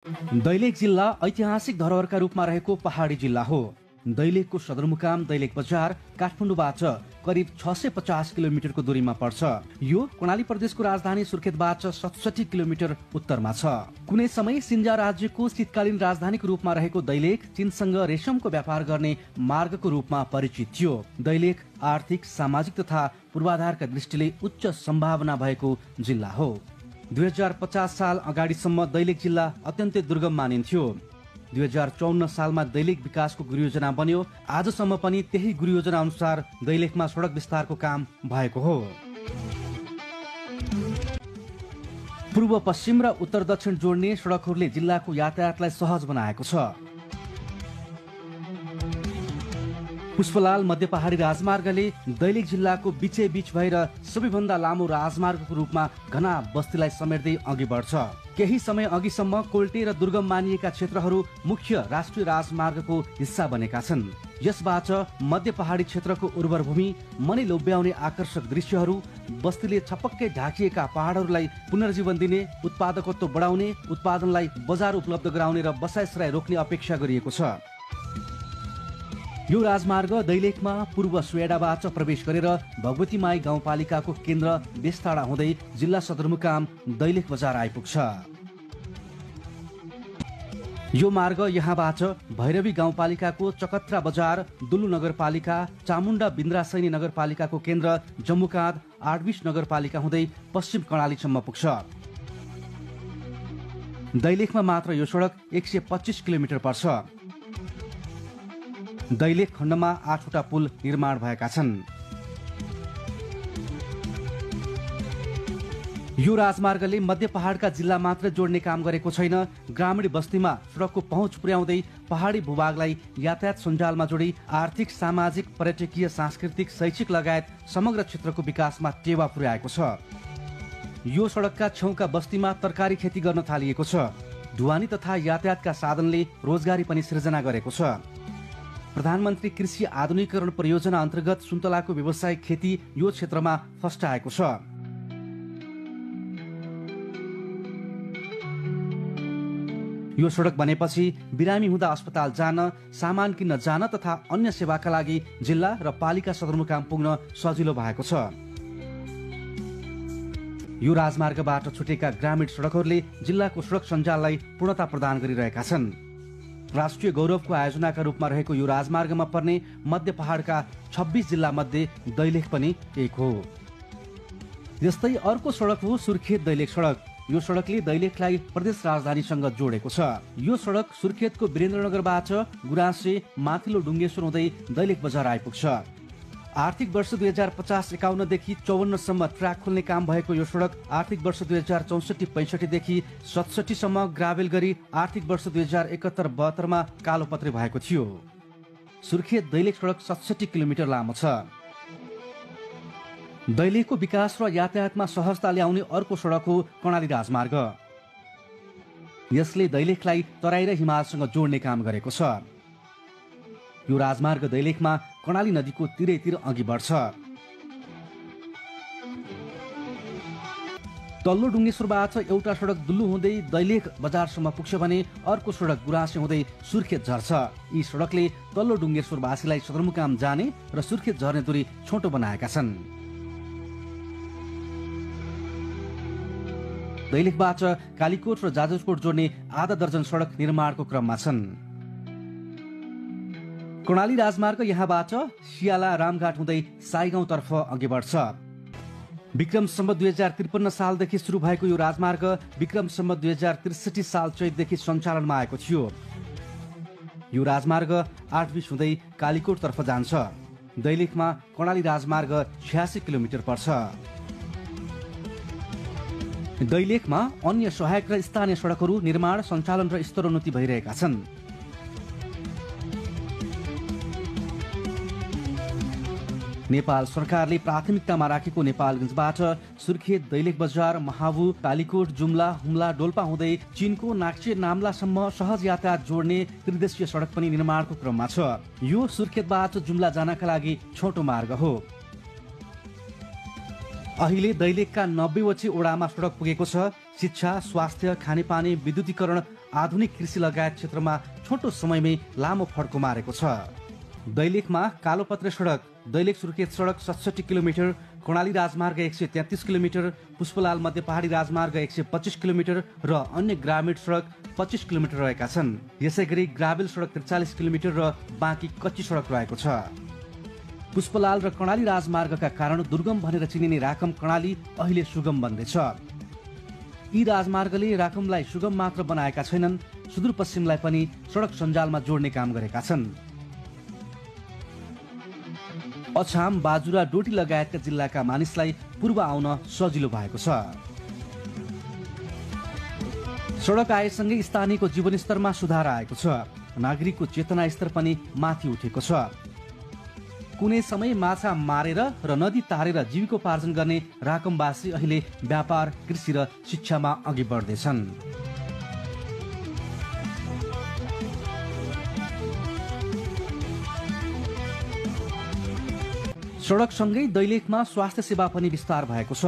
दैलेख जिल्ला ऐतिहासिक धरोहरका रूपमा रहेको पहाडी जिल्ला हो। दैलेखको सदरमुकाम दैलेख बजार काठमाडौँबाट करिब 650 किलोमिटरको दूरीमा पर्छ। यो कर्णाली प्रदेशको राजधानी सुर्खेतबाट 67 किलोमिटर उत्तरमा छ। कुनै समय सिन्जा राज्यको शीतकालीन राजधानीको रूपमा रहेको दैलेख चीनसँग रेशमको व्यापार गर्ने मार्गको रूपमा परिचित थियो। दैलेख आर्थिक, सामाजिक तथा पूर्वाधारका दृष्टिले उच्च सम्भावना भएको जिल्ला हो। 2050 साल अगाडिसम्म दैलेख जिल्ला अत्यन्तै दुर्गम मानिन्थ्यो। 2054 सालमा दैलेख विकासको गृहयोजना बन्यो। आजसम्म पनि त्यही गृहयोजना अनुसार दैलेखमा सडक विस्तारको काम भएको हो। पूर्व पश्चिम र उत्तर दक्षिण जोड्ने सडकहरूले जिल्लाको यातायातलाई सहज बनाएको छ। पुष्पलाल मध्य पहाडी राजमार्गले दैलेख जिल्लाको बीचैबीच भएर सबैभन्दा लामो राजमार्गको रूपमा घना बस्तीलाई समेट्दै अघि बढ्छ। केही समय अघिसम्म कोल्टे र दुर्गम मानिएका क्षेत्रहरू मुख्य राष्ट्रिय राजमार्गको हिस्सा बनेका छन्। यसबाट मध्य पहाडी क्षेत्रको उर्वर भूमि, मनै लोभ्याउने आकर्षक दृश्यहरू, बस्तीले छपक्कै ढाकिएका पहाडहरूलाई पुनर्जीवन दिने, उत्पादकत्व बढाउने, उत्पादनलाई बजार उपलब्ध गराउने र बसाइसराई रोक्ने अपेक्षा गरिएको छ। यो राजमार्ग दैलेखमा पूर्व सुएडाबाट प्रवेश गरेर भगवती माई गाउँपालिकाको केन्द्र बेस्ताडा हुँदै जिल्ला सदरमुकाम दैलेख बजार आइपुग्छ। यो मार्ग यहाँबाट भैरवी गाउँपालिकाको चकत्रा बजार, दुल्लु नगरपालिका, चामुण्डा बिन्द्रासैनी नगरपालिकाको केन्द्र जम्मुकाँध, आठबीस नगरपालिका हुँदै पश्चिम कर्णालीसम्म पुग्छ। दैलेखमा मात्र यो सडक 125 किलोमिटर पर्छ। दैलेख खण्डमा 8वटा पुल निर्माण भएका छन्। यो राजमार्गले मध्य पहाडका जिल्ला मात्र जोड्ने काम गरेको छैन। ग्रामीण बस्तीमा सडकको पहुँच पुर्याउँदै पहाडी भूभागलाई यातायात सञ्जालमा जोडी आर्थिक, सामाजिक, पर्यटकीय, सांस्कृतिक, शैक्षिक लगायत समग्र क्षेत्रको विकासमा टेवा पुर्याएको छ। यो सडकका छेउका बस्तीमा तरकारी खेती गर्न थालिएको छ। ढुवानी तथा यातायातका साधनले रोजगारी पनि सृजना गरेको छ। प्रधानमन्त्री कृषि आधुनिकीकरण परियोजना अन्तर्गत सुन्तलाको व्यावसायिक खेती यो क्षेत्रमा फस्टाएको छ। यो सडक बनेपछि बिरामी हुँदा अस्पताल जान, सामान किन्न जान तथा अन्य सेवाका लागि जिल्ला र पालिका सदरमुकाम पुग्न सजिलो भएको छ। यो राजमार्गबाट छुटेका ग्रामीण सडकहरूले जिल्लाको सडक सञ्जाललाई पूर्णता प्रदान गरिरहेका छन्। राष्ट्रिय गौरवको आयोजनाका रूपमा रहेको यो राजमार्गमा पर्ने मध्य पहाडका 26 जिल्ला मध्ये दैलेख पनि एक हो। यस्तै अर्को सडक हो सुर्खेत दैलेख सडक। यो सडकले दैलेखलाई प्रदेश राजधानीसँग जोडेको छ। यो सडक सुर्खेतको वीरेन्द्रनगरबाट गुराँसे माथिल्लो डुङ्गेश्वर हुँदै दैलेख बजार आइपुग्छ। आर्थिक वर्ष 2050-51 देखि 54 सम्म ट्र्याक खोल्ने काम भएको यो सडक आर्थिक वर्ष 2064-65 देखि 67 सम्म ग्राभेल गरी आर्थिक वर्ष 2071-72 मा कालोपत्रे भएको थियो। सुर्खेत दैलेख सडक 67 किलोमिटर लामो छ। दैलेखको विकास र यातायातमा सहजता ल्याउने अर्को सडक हो कर्णाली राजमार्ग। यसले दैलेखलाई तराई र हिमालसँग जोड्ने काम गरेको छ। यो राजमार्ग दैलेखमा कर्णाली नदीको तिरैतिर अघि बढ्छ। तल्लो डुङ्गेश्वरबाट एउटा सडक दुल्लु हुँदै दैलेख बजारसम्म पुग्छ भने अर्को सडक गुराँसे हुँदै सुर्खेत झर्छ। यी सडकले तल्लो डुङ्गेश्वरवासीलाई सदरमुकाम जाने र सुर्खेत झर्ने दूरी छोटो बनाएका छन्। दैलेखबाट कालीकोट र जाजरकोट जोड्ने आधा दर्जन सडक निर्माणको क्रममा छन्। कर्णाली राजमार्ग यहाँबाट सियाला रामघाट हुँदै साईगाउँतर्फ अघि बढ्छ। विक्रम सम्वत 2053 सालदेखि सुरु भएको यो राजमार्ग विक्रम सम्वत 2063 साल चैतदेखि सञ्चालनमा आएको थियो। यो राजमार्ग 8 हुँदै कालीकोटतर्फ जान्छ। दैलेखमा कर्णाली राजमार्ग 86 किलोमिटर पर्छ। दैलेखमा अन्य सहायक र स्थानीय सडकहरू निर्माण, सञ्चालन र स्तरोन्नति भइरहेका छन्। नेपाल सरकारले प्राथमिकतामा राखेको नेपालगञ्जबाट सुर्खेत, दैलेख बजार, महाबु, कालीकोट, जुम्ला, हुम्ला, डोल्पा हुँदै चीनको नाक्चे नाम्लासम्म सहज यातायात जोड्ने त्रिदेशीय सडक पनि निर्माणको क्रममा छ। यो सुर्खेतबाट जुम्ला जानका लागि छोटो मार्ग हो। अहिले दैलेखका 90 वटा ओडामा सडक पुगेको छ। शिक्षा, स्वास्थ्य, खानेपानी, विद्युतीकरण आधुनिक कृषि लगायत क्षेत्रमा छोटो समयमै लामो फड्को मारेको छ। दैलेखमा कालोपत्रे सडक, दैलेख सुर्खेत सडक 67 किलोमिटर, कर्णाली राजमार्ग 133 किलोमिटर, पुष्पलाल मध्य पहाडी राजमार्ग 125 किलोमिटर र अन्य ग्रामीण सडक 25 किलोमिटर रहेका छन्। यसै गरी ग्राभेल सडक 43 किलोमिटर र बाँकी कच्ची सडक रहेको छ। पुष्पलाल र कर्णाली राजमार्गका कारण दुर्गम भनेर चिनिने राकम कर्णाली अहिले सुगम बन्दैछ। यी राजमार्गले राकमलाई सुगम मात्र बनाएका छैनन्, सुदूरपश्चिमलाई पनि सडक सञ्जालमा जोड्ने काम गरेका छन्। अछाम, बाजुरा, डोटी लगायतका जिल्लाका मानिसलाई पूर्व आउन सजिलो भएको छ। सडक आएसँगै स्थानीयको जीवनस्तरमा सुधार आएको छ। नागरिकको चेतना स्तर पनि माथि उठेको छ। कुनै समय माछा मारेर र नदी तारेर जीविकोपार्जन गर्ने राकमवासी अहिले व्यापार, कृषि र शिक्षामा अघि बढ्दैछन्। सडकसँगै दैलेखमा स्वास्थ्य सेवा पनि विस्तार भएको छ।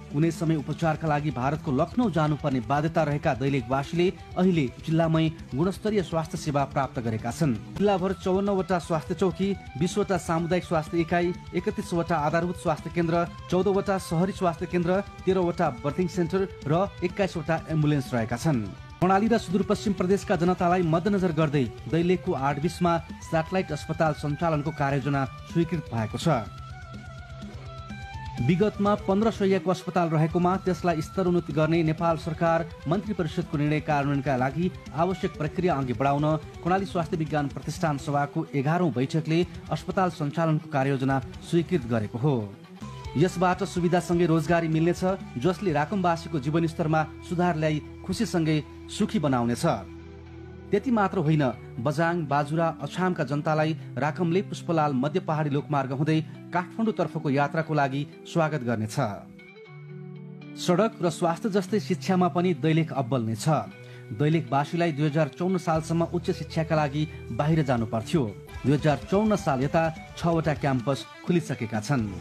कुनै समय उपचारका लागि भारतको लखनऊ जानुपर्ने बाध्यता रहेका दैलेखवासीले अहिले जिल्लामै गुणस्तरीय स्वास्थ्य सेवा प्राप्त गरेका छन्। जिल्लाभर 54 वटा स्वास्थ्य चौकी, 20 वटा सामुदायिक स्वास्थ्य इकाइ, 31 वटा आधारभूत स्वास्थ्य केन्द्र, 14 वटा शहरी स्वास्थ्य केन्द्र, 13 वटा बर्थिङ सेन्टर र 21 वटा एम्बुलेन्स रहेका छन्। कर्णाली र सुदूरपश्चिम प्रदेशका जनतालाई मध्यनजर गर्दै दैलेखको 820मा स्याटेलाइट अस्पताल सञ्चालनको कार्ययोजना स्वीकृत भएको छ। विगतमा 15 शय्याको अस्पताल रहेकोमा त्यसलाई स्तरोन्नति गर्ने नेपाल सरकार मन्त्री परिषदको निर्णय कार्यान्वयनका लागि आवश्यक प्रक्रिया अघि बढाउन कर्णाली स्वास्थ्य विज्ञान प्रतिष्ठान सभाको 11औं बैठकले अस्पताल सञ्चालनको कार्ययोजना स्वीकृत गरेको हो। यसबाट सुविधासँगै रोजगारी मिल्नेछ, जसले राकमवासीको जीवनस्तरमा सुधार ल्याई खुसीसँगै सुखी बनाउनेछ। त्यति मात्र होइन, बझाङ, बाजुरा, अछामका जनतालाई राकमले पुष्पलाल मध्य पहाडी लोकमार्ग हुँदै काठमाडौँतर्फको यात्राको लागि स्वागत गर्नेछ। सडक र स्वास्थ्य जस्तै शिक्षामा पनि दैलेख अब्बल नै छ। दैलेखवासीलाई 2054 सालसम्म उच्च शिक्षाका लागि बाहिर जानु पर्थ्यो। 2054 साल यता 6 वटा क्याम्पस खुलिसकेका छन्।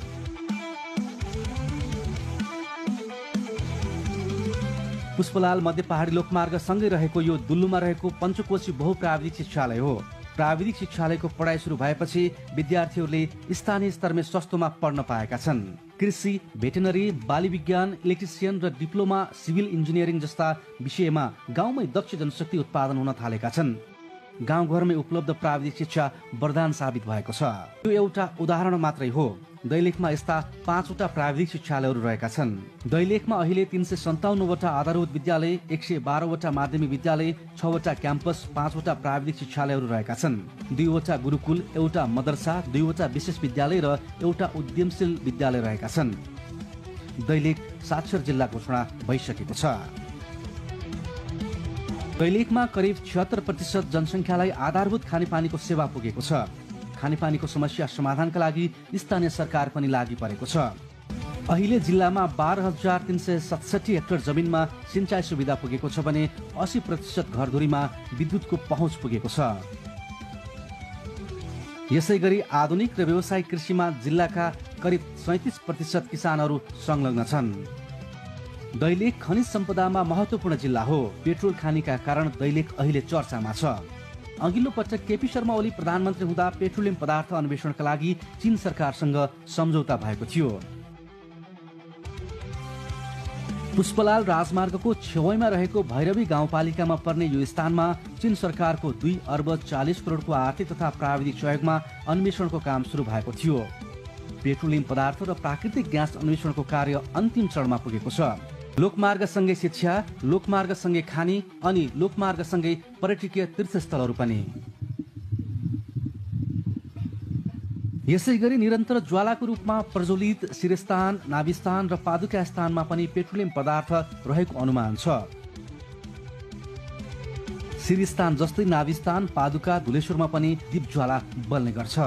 पुष्पलाल मध्य पहाडी लोकमार्ग सँगै रहेको यो दुल्लुमा रहेको पञ्चकोशी बहुप्राविधिक शिक्षालय हो। प्राविधिक शिक्षालयको पढाइ सुरु भएपछि विद्यार्थीहरूले स्थानीय स्तरमै सस्तोमा पढ्न पाएका छन्। कृषि, भेटेनरी, बाली विज्ञान, इलेक्ट्रिसियन र डिप्लोमा सिभिल इन्जिनियरिङ जस्ता विषयमा गाउँमै दक्ष जनशक्ति उत्पादन हुन थालेका छन्। गाउँघरमै उपलब्ध प्राविधिक शिक्षा वरदान साबित भएको छ। यो एउटा उदाहरण मात्रै हो। दैलेखमा यस्ता 5 वटा प्राविधिक शिक्षालयहरू रहेका छन्। दैलेखमा अहिले 357 वटा आधारभूत विद्यालय, 112 वटा माध्यमिक विद्यालय, 6 वटा क्याम्पस, 5 वटा प्राविधिक शिक्षालयहरू रहेका छन्। 2 वटा गुरुकुल, एउटा मदरसा, 2 वटा विशेष विद्यालय र एउटा उद्यमशील विद्यालय रहेका छन्। दैलेख साक्षर जिल्ला घोषणा भइसकेको छ। दैलेखमा करिब 76% जनसङ्ख्यालाई आधारभूत खानेपानीको सेवा पुगेको छ। खानेपानीको समस्या समाधानका लागि स्थानीय सरकार पनि लागि परेको छ। अहिले जिल्लामा 12,367 हेक्टर जमिनमा सिंचाइ सुविधा पुगेको छ भने 80% घरधुरीमा विद्युतको पहुँच पुगेको छ। यसै गरी आधुनिक र व्यावसायिक कृषिमा जिल्लाका करिब 37% किसानहरू संलग्न छन्। दैलेख खनिज सम्पदामा महत्त्वपूर्ण जिल्ला हो। पेट्रोल खानीका कारण दैलेख अहिले चर्चामा छ। अघिल्लो पटक केपी शर्मा ओली प्रधानमन्त्री हुँदा पेट्रोलियम पदार्थ अन्वेषणका लागि चीन सरकारसँग सम्झौता भएको थियो। पुष्पलाल राजमार्गको छेउमा रहेको भैरवी गाउँपालिकामा पर्ने यो स्थानमा चीन सरकारको 2 अर्ब 40 करोडको आर्थिक तथा प्राविधिक सहयोगमा अन्वेषणको काम सुरु भएको थियो। पेट्रोलियम पदार्थ र प्राकृतिक ग्यास अन्वेषणको कार्य अन्तिम चरणमा पुगेको छ। लोकमार्गसँगै शिक्षा, लोकमार्गसँगै खानी अनि लोकमार्गसँगै पर्यटकीय तीर्थस्थलहरू पनि। यसै गरी निरन्तर ज्वालाको रूपमा प्रज्वलित शिरस्थान, नाभिस्थान र पादुका स्थानमा पनि पेट्रोलियम पदार्थ रहेको अनुमान छ। शिरस्थान जस्तै नाभिस्थान, पादुका, धुलेश्वरमा पनि दीपज्वाला बल्ने गर्छ।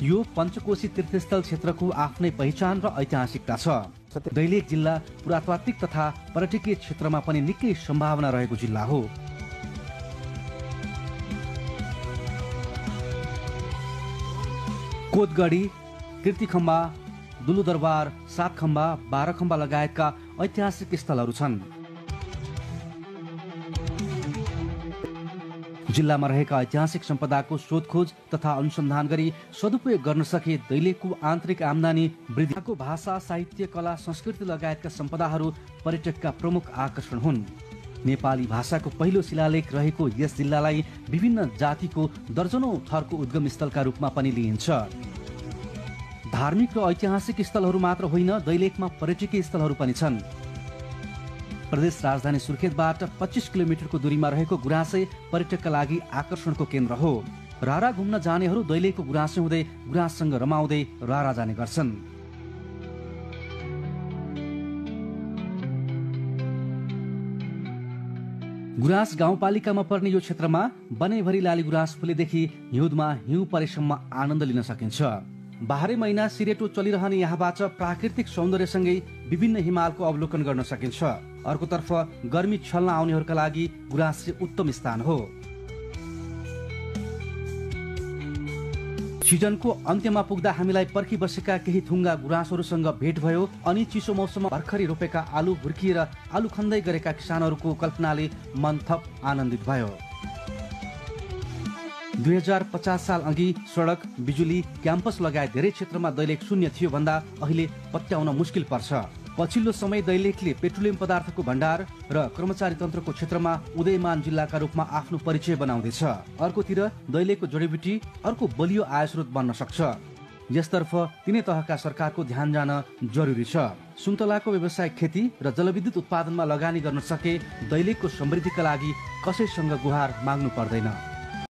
यो पञ्चकोशी तीर्थस्थल क्षेत्रको आफ्नै पहिचान र ऐतिहासिकता छ। दैलेख जिल्ला पुरातात्विक तथा पर्यटकीय क्षेत्रमा पनि निकै सम्भावना रहेको जिल्ला हो। कोतगढी, कीर्तिखम्बा, दुलुदरबार, सातखम्बा, बाह्रखम्बा लगायतका ऐतिहासिक स्थलहरू छन्। जिल्लामा रहेका ऐतिहासिक सम्पदाको शोधखोज तथा अनुसन्धान गरी सदुपयोग गर्न सके दैलेखको आन्तरिक आम्दानी वृद्धिको भाषा, साहित्य, कला, संस्कृति लगायतका सम्पदाहरू पर्यटकका प्रमुख आकर्षण हुन्। नेपाली भाषाको पहिलो शिलालेख रहेको यस जिल्लालाई विभिन्न जातिको दर्जनौं थरको उद्गम स्थलका रूपमा पनि लिइन्छ। धार्मिक र ऐतिहासिक स्थलहरू मात्र होइन, दैलेखमा पर्यटकीय स्थलहरू पनि छन्। प्रदेश राजधानी सुर्खेतबाट 25 किलोमिटरको दूरीमा रहेको गुराँसे पर्यटकका लागि आकर्षणको केन्द्र हो। रारा घुम्न जानेहरू दैलेखको गुराँसे हुँदै गुराँससँग रमाउँदै रारा जाने गर्छन्। गुराँस गाउँपालिकामा पर्ने यो क्षेत्रमा बनैभरि लाली गुराँस फुलेदेखि हिउँदमा हिउँ परेसम्म आनन्द लिन सकिन्छ। बाह्रै महिना सिरेटो चलिरहने यहाँबाट प्राकृतिक सौन्दर्यसँगै विभिन्न हिमालको अवलोकन गर्न सकिन्छ। अर्कोतर्फ गर्मी छल्न आउनेहरूका लागि गुराँस उत्तम स्थान हो। सिजनको अन्त्यमा पुग्दा हामीलाई पर्खी बसेका केही थुङ्गा गुराँसहरूसँग भेट भयो अनि चिसो मौसममा भर्खरै रोपेका आलु हुर्किएर आलु खन्दै गरेका किसानहरूको कल्पनाले मन थप आनन्दित भयो। 2050 साल अघि सडक, बिजुली, क्याम्पस लगायत धेरै क्षेत्रमा दैलेख शून्य थियो भन्दा अहिले पत्याउन मुस्किल पर्छ। पछिल्लो समय दैलेखले पेट्रोलियम पदार्थको भण्डार र कर्मचारी तन्त्रको क्षेत्रमा उदयमान जिल्लाका रूपमा आफ्नो परिचय बनाउँदैछ। अर्कोतिर दैलेखको जडीबुटी अर्को बलियो आयस्रोत बन्न सक्छ। यसतर्फ तिनै तहका सरकारको ध्यान जान जरुरी छ। सुन्तलाको व्यावसायिक खेती र जलविद्युत उत्पादनमा लगानी गर्न सके दैलेखको समृद्धिका लागि कसैसँग गुहार माग्नु पर्दैन।